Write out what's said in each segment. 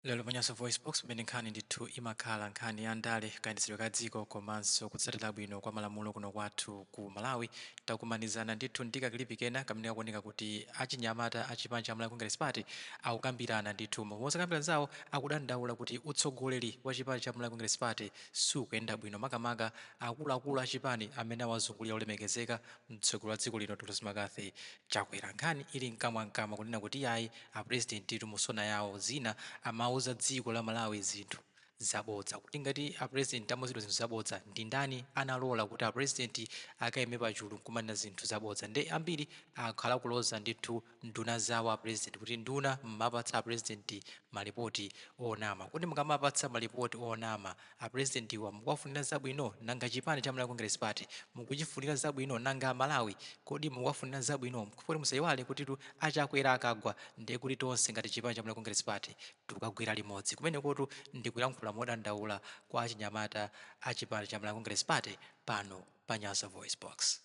Lero pa Nyasa VoiceBox, pamene nkhani ndithu imakhala nkhani ya ndale, kayendetsedwe ka dziko komanso kutsatira bwino kwa malamulo kuno kwathu ku Malawi, takumanizana ndithu ndi ka clip kena kamene kakuoneka kuti achinyamata a chipani cha Malawi Congress Party akukambirana ndithu. Momwe akukambirana zawo, akudandaula kuti utsogoleri wa chipani cha Malawi Congress Party sukuyenda bwino, makamaka akuluakulu a chipani amene awazungulira olemekezeka mtsogoleri wa dziko lino, Dr McCarthy Chakwera. Nkhani ili mkamwamkamwa kunena kuti yayi, a president mu SONA yawo zina amauza dziko la Malawi zinthu zabodza. Kuti ngati a president amauzidwa zinthu zabodza, ndi ndani analola kuti a president akayime pachulu nkumanena zinthu zabodza? Nde ambiri akhala kuloza ndithu nduna zawo a president, kuti nduna mmapatsa a president malipoti onama. Kuti mukamapatsa malipoti onama a president wa, mukuwafunira zabwino? Nanga chipani cha Malawi Congress Party mukuchifunira zabwino? Nanga Malawi kodi mukuwafunira zabwino? Kuti musayiwale kutitu aChakwera akagwa, ndiye kuti tonse ngati chipani cha Malawi Congress Party tikukagwera limodzi kumenekotu. Ndikuyankhula modandaula kwa achinyamata a chipani cha Malawi Congress Party pano pa Nyasa Voice Box.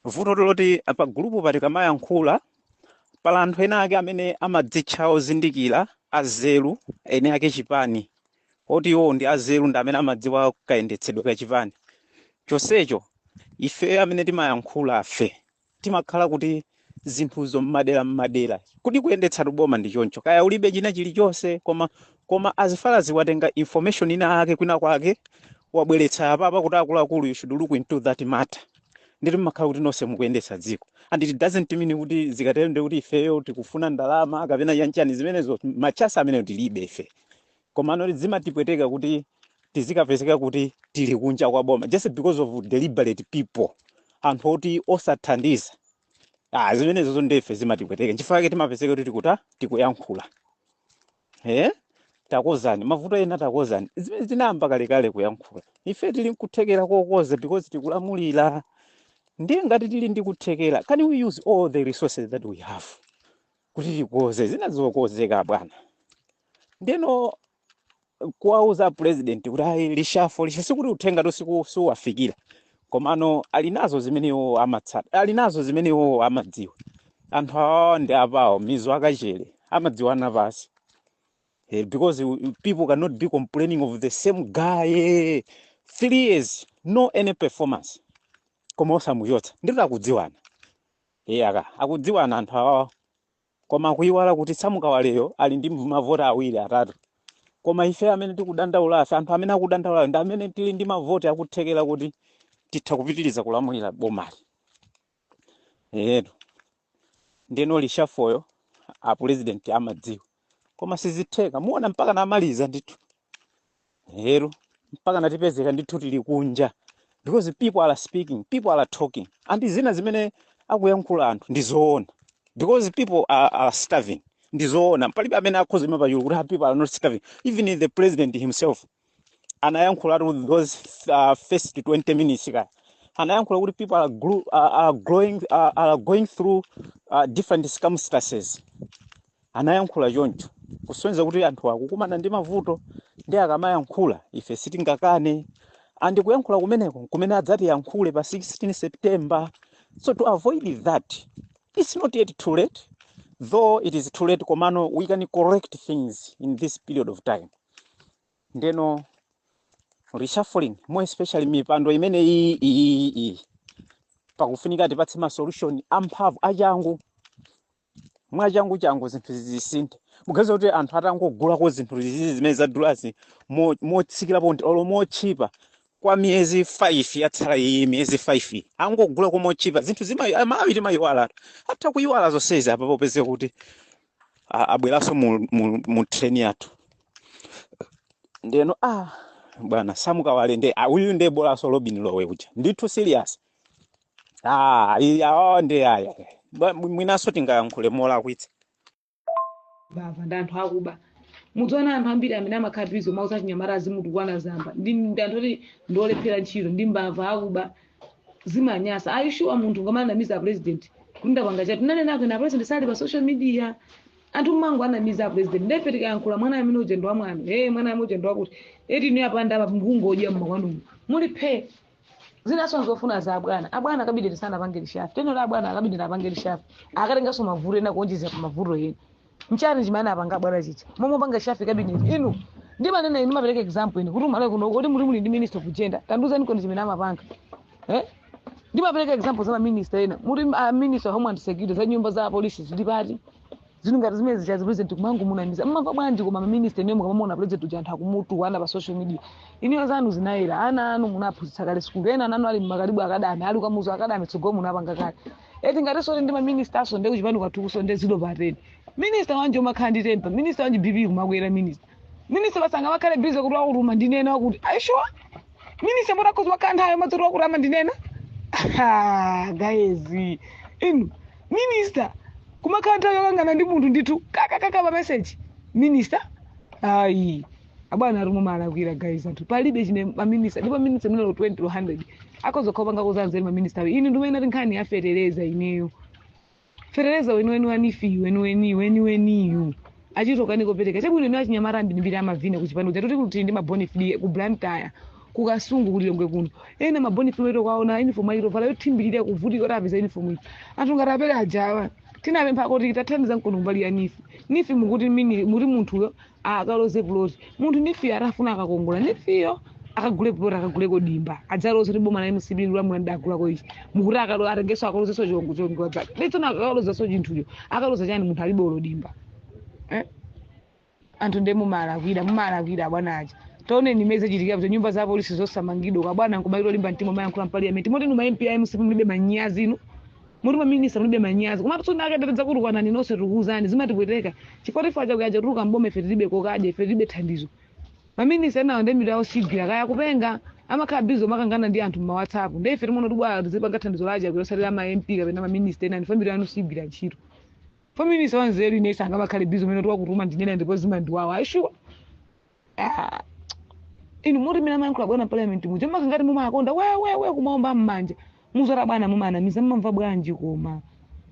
Vuto loti pa gulupu pati kamayankhula pala anthu ena ake amene amadzitcha ozindikira, azeru, ene ake chipani, oti iwo ndi azeru, ndi amene amadziwa kayendetsedwe ka chipani chonsecho. Ife amene timayankhula afe timakhala kuti zinthuzo mmadera mmadera, kuti kuyendetsa boma ndi choncho, kaya ulibe china chilichonse, koma as far as watenga information ina ake kwina kwake, wabweretsa apapa kuti akuluakulu, you should look into that matter, nditi mmakhala kuti nonse mukuyendetsa dziko. And it doesn't mean kuti zikatero ndi kuti ifeyo tikufuna ndalama kapena chanchani. Zimenezo machasa ameneyo tilibe ife. Komano zimatipweteka kuti tizikapezeka kuti tili kunja kwa boma just because of deliberate people, anthu oti osathandiza. Ah, zimenezo ndefe zimatipweteka. Nchifukwa chake timapezeka kuti tikuta tikuyankhula, takozani mavuto ena, takozani zimene tinayamba kalekale kuyankhula. Ife tili nkuthekera kokoza because tikulamulira. Ndiye ngati tili ndi kuthekera, can we use all the resources that we have kuti tikoze zina zokozeka, bwana? Ndeno kuwauza president kuti ayi, reshuffle, reshuffle, sikuti uthenga to siwafikira, komano ali nazo zimene iwo amatsata, ali nazo zimene iwo amadziwa. Anthu awawa ndi apawo mizu akachere, amadziwana pasi. Because people cannot be complaining of the same guy 3 years, no any performance, koma osamuchotsa. Ndito akudziwana, aka akudziwana anthu awawa, koma akuiwala kuti samukawaleyo ali ndi mavoti awiri, atatu. Koma ife amene tikudandaula afe, anthu amene akudandaula ndi amene tili ndi mavoti akuthekera kuti titha kupitiriza kulamulira bomali. Etu, ndeno reshuffle yo a president amadziwa, koma sizitheka. Muona mpaka namaliza ndithu hero, mpaka natipezeka ndithu tili kunja, because people are speaking, people are talking, and zina zimene akuyankhula anthu ndi zoona, because people are starving. Ndi zoona, palibe amene akhoza ima pachulu kuti, "Ah, people are not starving." Even the president himself anayankhula those first 20 minutes kaya, anayankhula kuti people are going through different circumstances. Anayankhula choncho kusonyeza kuti anthu akukumana ndi mavuto, ndi akamayankhula ife sitingakane. And kuyankhula kumeneko kumene adzatiyankhule pa 16 September. So to avoid that, it's not yet too late, though it is too late, komano we can correct things in this period of time. Ndeno reshuffling, more especially mipando imene iyi iyi iyi, pakufunika tipatse ma solution amphamvu, achangu, mwachangu changu zinthu zisinthe. Muganiza kuti anthu atangogulako zinthu zizi zimene zadulazi motsikirapo ndi olo mochipa kwa miyezi 5 yatsala iyi, miyezi 5 iyi, angogulako mochipa zinthu zima amawi timayiwala, atha kuyiwala zonsezi apa popeze kuti abweranso mu train yathu. Ndeno ah, bwana samukawale nde uyu nde bolaso Robin Lowe uja ndithu serious. Ah, awa ndi aya. Mwinanso tingayankhule molakwitsa. Mbava ndi anthu akuba. Mudziona anthu ambiri amene amakhala busy mauza chinyamata azimutukwana Zamba ndi anthu oti ndiolephera ntchito, ndi mbava, akuba, zimanyasa. Are you sure munthu ngamanamiza president kuti ndapanga chati nanenako na president sali pa social media? Anthu mmango anamiza president. Ndefe tikayankhula, mwana amene uja ndi wamwano, hey, mwana amene uja ndi wakuti eti inu yapanda apa, mukungodya mmakwanumu muli phe. Zinaso zofuna za abwana, abwana cabinet sanapange reshuffle. Tenero abwana cabinet apange reshuffle, akatenganso mavuto ena kuonjezera pa mavuto ena. Mchani chimene apanga abwana chicha momwe panga reshuffle cabinet? Inu ndimanena, inu mapereka example ine kuti umalawi kuno kuti muli ndi minister of gender, tandiuzani koni chimene amapanga, eh? Ndimapereka example za maminister ena muti minister of homeland security, za nyumba za polisi zili pati? Zinthu ngati zimene zichazi, president kumangu munamiza, mmamva bwanji? Koma maminister ine mukamamona president uja, anthu akumutu ana pa social media, iniyo zanu zinayera. Ana anu munaphunzitsa kale sukulu, ena ana anu ali mmakalibu akadame, ali kamuzu akadame, tsogolo munapanga kale eti. Ngati soti ndi maminister aso, nde kuchipani kwathukuso nde zilo pateni. Minister wanje umakhala ndi temper, minister wanje BP kumakwera, minister basanga makhale busy kuti wakuruma ndinena wakuti aishuwa minister motakhoza makhala nthawi madzoti wakuti amandinena. Guys, inu minister kumakhala nthawi yokangana ndi munthu ndithu kakakaka pa message, minister? Ayi, abwana ari mumalakwira guys. Anthu palibe chine maminister, ndipo minister munalo 20 to 100 akhoza kupanga kuzanzeri maminister. Inu ndimene ati nkhani ya fetereza, ineyo fetereza weniweni wa NEEF, weniweni weniweniyu achitokani kopereka chabwino. Ine achinyamata ambirimbiri amavina kuchipani kuja, tuti kuti ndi mabonifidi ku Blantyre, kukasungu, kulilongwe kuno, ena mabonifidi oito kwaona uniform ayitovala yothimbirira, kuvutika kuti apeza uniform iyi. Anthu ngati apere ajawa, tinapempha kuti tathandiza mkono kumbali ya NEEF. NEEF mukuti mini muti munthuyo akaloze plot, munthu NEEF atafuna akakongola NEEFyo akagule plot, akaguleko dimba, adzaloze kuti boma la MCP lulamula ndagulako ichi. Mukuti akalo atengeso akalozeso chongo chongo dzake litsona, akalozaso chinthucho, akaloza chani munthu alibe olo dimba, eh? Anthu nde mumalakwira, mumalakwira bwana aja. Taoneni imene zachitikira kuti nyumba za polisi zosamangidwa kwa bwana nkumaita limba mtima mayankhula mpaliamenti moti inu ma MP a MCP mulibe manyazi, inu muti maminista mulibe manyazi. Koma tsona akatetedza kuti kwanani nonse, tikuwuzani zimatipweteka chifukwa tifa chakuyaja tuluka mboma, ife tilibe kokadya, ife tilibe thandizo. Maminista enawo ndi mitu yawo sigwira, kaya kupenga, amakhala busy omakangana ndi anthu mma WhatsApp. Ndi ife timaona kuti bwana tizipanga thandizo laja kuyosalira ma MP kapena maminista ena, ndife mitu yanu sigwira ntchito. Fo minista wanzeru ine sangamakhale busy umene tiwakutuma ndinena, ndipo zimandiwawa aishuwa. Ah, inu muti mene amayankhula bwana parliament muja makangati mumakonda wewewe kumaomba mmanja muzora bwana, mumanamiza, mumamva bwanji? Koma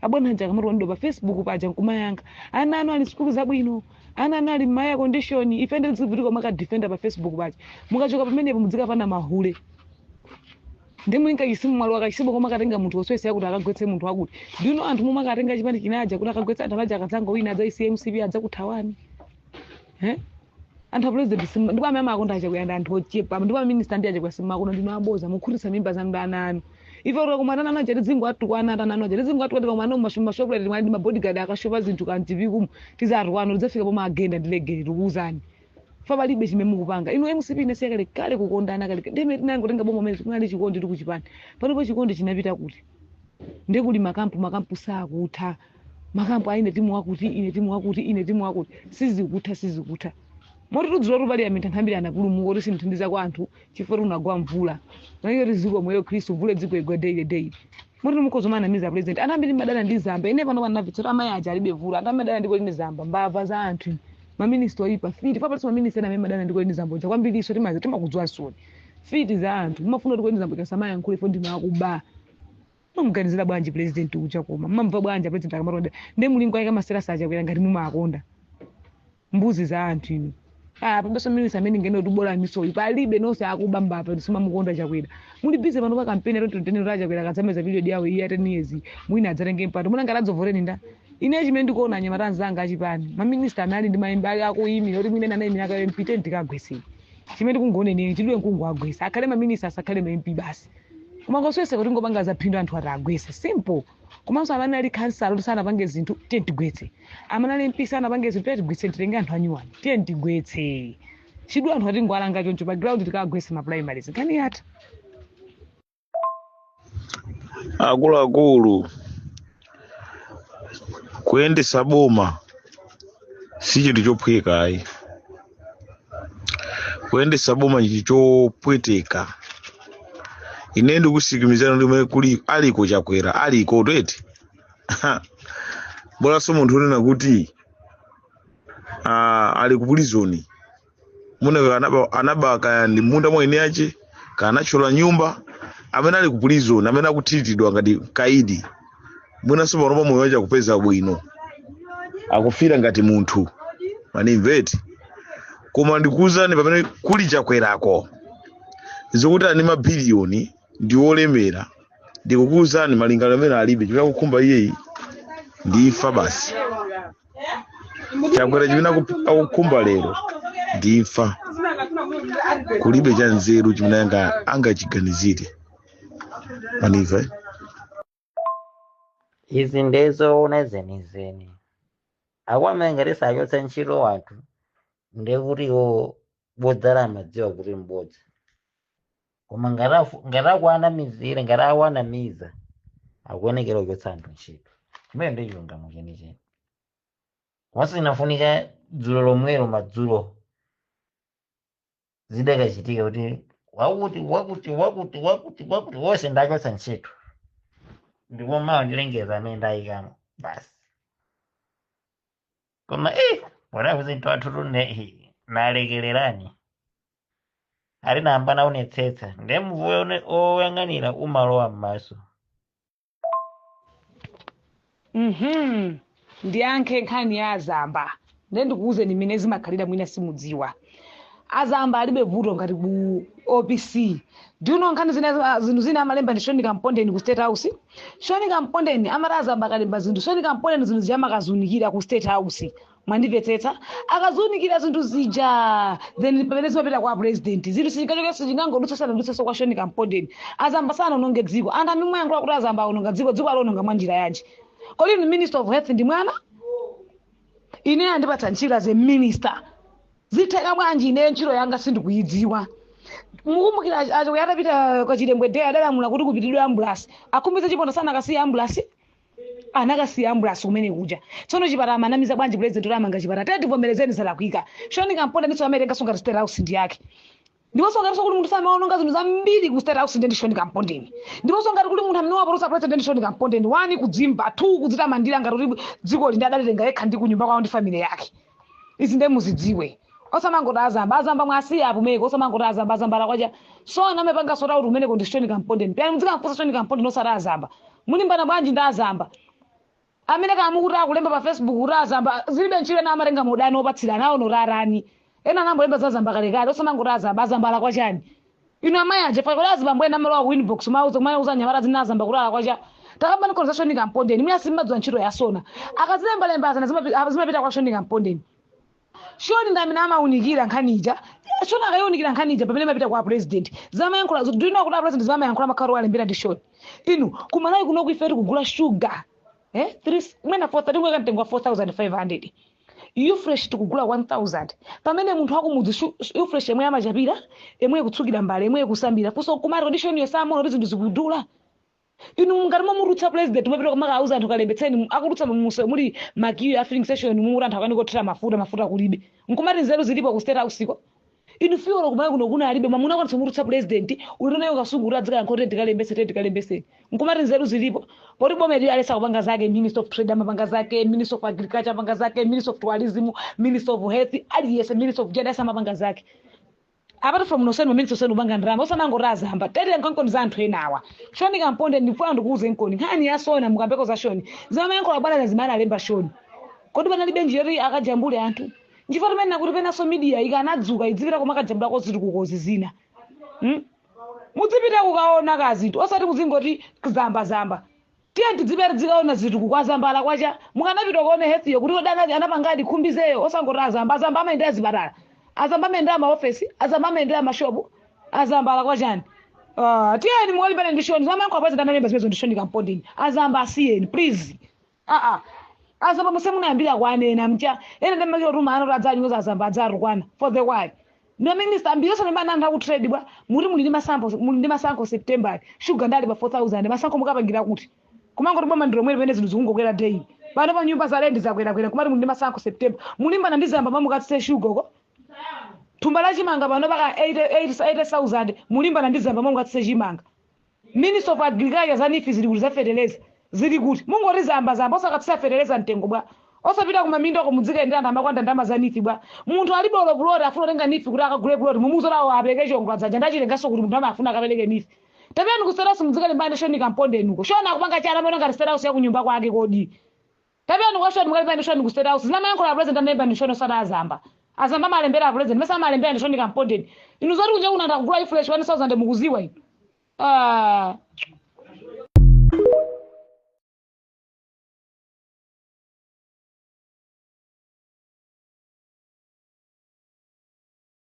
abwana aja akamati wanido pa Facebook paja nkumayankha, ana anu ali sukulu zabwino, ana anu ali ma air condition, ife ndizivutika makadefenda pa Facebook paja. Mukachoka pamenepo mudzikapana mahule ndi mulinga chisimu mwalo akachisimu koma akatenga munthu woswesa kuti akagwetse munthu wakuti ndino anthu momwe akatenga chipani chinaja kuti akagwetse anthu amaja, akadzango wina adzaisiye MCP, adzakuthawani, eh? Anthu a president simu ndipo amene amakonda achakwera anthu ochepa, ndipo aminista ndi achakwera simakono, ndino aboza, mukhutitsa mimba zanu ndi ana anu. Ife kuti kumana anu aja tidzingo atukwana, ana anu aja tidzingo atukwana kumana mashopu timali ndi mabodyguard akashopa zinthu kamtipi kumu tizatukwana, tidzafika pomwe agenda ndilegere. Tikuwuzani fa palibe chimene mukupanga inu MCP. Inasiya kale kale kukondana kale, ndime tinangotenga boma umene kunali chikondi tikuchipani. Panopo chikondi chinapita kuti? Ndekuli makampu, makampu sakutha, makampu a ine timu wakuti, ine timu wakuti, ine timu wakuti, sizikutha, sizikutha. Moti tudziwa kuti parliament anthu ambiri anapulumuka kuti simthandiza kwa anthu chifukwa kunagwa mvula nayo tiziko moyo Khristu mvula dziko igwa daily daily. Moti mukhoza manamiza president, anthu ambiri madana ndi zamba. Ine pano panamvetsa amayi aja alibe vula, anthu amadana ndi Colleen Zamba, mbava za anthu, maminista oyipa, fiti. Papalinso maminista ena amene madana ndi Colleen Zamba uja kwambiriso, timakudziwa soni, fiti za anthu. Mumafuna kuti Colleen Zamba kasamayankhule fo, ndinu akuba. Mamuganizira bwanji president uja? Koma mumamva bwanji president akamatonda ndi mulingo ayika maserasa achakwera ngati mumakonda? Mbuzi za anthu inu. Ah, pambenso minista amene ngene kuti bola misoyi palibe, nonse akuba, mbapa, simamukonda Chakwera. Muli busy pano pa kampeni 2020 kuti achakwera akadzameza period yawo iya 10 years, mwina adzatenge mpando muna ngati adzovotereni nda. Ine chimene ndikuona, anyamata anzanga achipani, maminista amene ali ndi mayimba ali akuyimira kuti mwina anayimira ka MP 10 tikagweseni. Chimene ndikungoneneni, chidwe mkungu agwesa, akhale maminista asakhale ma MP basi. Koma ngoswese kuti ngopanga zaphindu anthu ati agwese, simple. Komanso amene ali kansala kuti sanapange zinthu, tiye tigwetse. Amene ali MP sanapange zinthu, tiye tigwetse, titenge anthu anyuwani, tiye tigwetse. Chidwi anthu atingwalanga choncho pa ground, tikagwetse ma primaries, nkhani yatha. Akuluakulu, kuyendesa boma si chinthu chophweka ayi. Kuyendesa boma chinthu chopweteka. Ine ndikusikimizana ndimwe kuli aliko Chakwera aliko tweti bolanso munthu unena kuti ali ku prison mune anaba kaya ndi munda mwene ache kana anachola nyumba, amene ali ku prison, amene akuthiritidwa ngati kaidi, mwinanso panopa moyo wache akupeza bwino, akufira ngati munthu manimveti. Koma ndikuwuzani, pamene kuli Chakwerako, zikuti ani mabiliyoni Ndi wolemera, ndikukuwuzani, malingaliro amene alibe, chimene akukhumba iyeyi ndi imfa basi. Chakwera chimene akukhumba lero ndi imfa. Kulibe cha nzeru chimene angachiganizire maniva, eh? Izi ndezoona zenizeni. Akwamene ngati sachotsa ntchito wanthu, ndekuti iwo bodza lamadziwa kuti mbodza, koma ngati akuwanamizira, ngati awanamiza, akuonekera kuchotsa anthu ntchito. Chimene ndi chilungamo chenicheni. Komanso inafunika dzulo lomwelo madzulo zidakachitika kuti wakuti, wakuti, wakuti, wakuti, wakuti wonse ndachotsa ntchito, ndipo mawa ndilengeza amene ndayikamo basi. Koma whatever, zinthu athu tune nalekererani ali namba naonetsetsa nde muvu oyang'anira umalowa m'maso. Ndiyankhe nkhani ya azamba, nde ndikuwuzeni mmene zimakhalira, mwina simudziwa. Azamba alibe vuto ngati ku OPC. Do you know nkhani zina, zinthu zina amalemba ndi Sean Kampondeni ku State House? Sean Kampondeni amati azamba akalemba zinthu, Sean Kampondeni zinthu zija amakaziunikira ku State House. Mwandimvetsetsa? Akaziunikira zinthu zija, then pamene zimapita kwa president. Zinthu sizingachoke, sizingangodutsa, sanadutsenso kwa Sean Kampondeni. Azamba sanononge dziko. Anthu amene muyankhula kuti azamba aononga dziko, dziko alononga mwa njira yanji? Kodi inu, Minister of Health ndi mwana? Ine andipatsa ntchito as a minister, zitheka bwanji ine ntchito yanga sindikuyidziwa? Mukumbukira acho atapita kachilembwe day, adalamula kuti kupitidwe ambulance. Akhumbize chipondo sanakasiya ambulance, anakasiya ambulance kumene kuja. Tsono chipatala amanamiza bwanji president kuti amanga chipatala? Tete tivomerezeni, zalakwika. Sean Kampondeni ndiso amaitenga ngati State House ndi yake. Ndiponso ngati kuti munthu samaononga zinthu zambiri ku State House, ndi Sean Kampondeni. Ndiponso ngati kuli munthu amene wapotosha president, ndi Sean Kampondeni. One, kudzimva; two, kudzitamandira ngati kuti dziko lindi adalitenga yekha ndi kunyumba kwawo ndi family yake. Izi nde muzidziwe. Osamangoti azamba, azamba mwasiya apumeko. Osamangoti azamba, azamba lakwacha. So anamepanga sort out kumeneko ndi Sean Kampondeni. Pya muzikamfunsa Sean Kampondeni, osati azamba. Mulimbana bwanji ndi azamba amene kamukuti akulemba pa Facebook kuti azamba zilibe ntchito? Ena amatenga modani opatsirana awo norarani. Ena anambolemba za azamba kalekale. Osamangoti azamba, azamba alakwachani? Inu amayi aja fa, kodi azibambo ena amalowa ku inbox mauza kumauza anyamata zina azamba kuti alakwacha? Takamba nkhani za Sean Kampondeni. Mwina simmadziwa ntchito ya sona. Akazilembalemba azana, zimapita kwa Sean Kampondeni. Sean ndi amene amaunikira nkhani ija. Sean akayiunikira nkhani ija, pamene imapita kwa president. Zamayankhula, do you know kuti president zamayankhula makhala alembera ndi Sean? Inu, kumalawi kuno ife tikugula sugar, eh, 3 mwina 4 tingweka mtengo wa 4500, Ufresh tikugula 1000, pamene munthu akumudzi Ufresh yemwe amachapira, yemwe kutsukira mbale, yemwe kusambira. Funso kumati, kodi Sean yosamona kuti zinthu zikudula? Inu ngati mwamututsa president, mumapita kumakauza anthu kalembetseni, akututsa mumuse muli ma queue ya filling station, mumuti anthu akani kothira mafuta, mafuta kulibe, nkumati nzeru zilipo ku State House ko? Inu, fuel kumene kuno kuna alibe, mwamuna kwanitsa mututsa president ulitonayo kasungu kuti adzikayankha kuti tikalembetse, tikalembetseni, nkumati nzeru zilipo? Poti boma ili alesa kupanga zake. Minister of Trade amapanga zake, Minister of Agriculture amapanga zake, Minister of Tourism, Minister of Health, aliyense, Minister of Gender amapanga zake. Apart from noseni ma minister oseni kupanga ndalama, osamangoti azamba. Tete nkankoni za anthu enawa. Sean Kampondeni, ndikufuna ndikuuze nkoni nkhani ya sona. Mukambeko za Sean, zamayankhula bwana zimene alemba Sean, kodi panalibe njira yoti akajambule anthu? Nchifukwa timene nakuti penanso media ikanadzuka idzipita koma akajambulako zitukukozi zina, Mudzipita kukaona kazinthu, osati muzingoti zamba zamba. Tiye tidzipita tizikaona zitukuko. Azambala kwacha, mukanapita kuona health yo kuti kodi anapangadi khumbizeyo. Osangoti azamba, azamba amayendera zipatala, azamba amayendera maofesi, azamba amayendera mashopu. Azambala kwachani? Tiyeni mukalimbane ndi Sean. Zamayankho president analemba zimenezo ndi Sean Kampondeni. Azamba asiyeni, please. Aa, azamba musemunayambira kwanena mcha ena ndimakiro tuma ano adzanyoza azamba, adzarukwana for the why? Ndi minister ambiri osalemba anthu aku trade bwa. Muti muli ndi masankho, muli ndi masankho September, sugar ndali pa 4000. Masankho mukapangira kuti? Kumangoti boma ndilo mwene pamene zinthu zikungokwera daily. Pano pa nyumba za rent zakwerakwera, kumati muli ndi masankho September. Mulimbana ndi zamba, mamukatsitse sugar ko? Thumba la chimanga pano paka 80,000, mulimbana ndi zamba, mamukatsitse chimanga? Minister of Agriculture, za NEEF zili kuti? Za feteleza zili kuti? Mungoti zamba zamba, osakatsitsa feteleza mtengo bwa? Osapita kumaminda uko, mudzikayendera anthu amakwanda ndalama za NEEF bwa? Munthu alibe olo puloti, afuna kutenga NEEF kuti akagule puloti, mumuuze lawo apereke chongo adzanja ndachitenganso kuti munthu amafuna akapereke NEEF. Tapiyani ku State House, mudzikalimbana Sean Kampondeni uko. Sean akupanga chana amaona ngati State House yakunyumba kwake kodi? Tapiyani kwa Sean, mukalimbana Sean ku State House. Zinamayankhula president analemba ndi Sean, osati azamba. Azamba amalembera president, mesa amalembera ndi Sean Kampondeni? Inu, zoti kunja kuno anthu akugula Ufresh 1000, mukuziwa inu? Ah.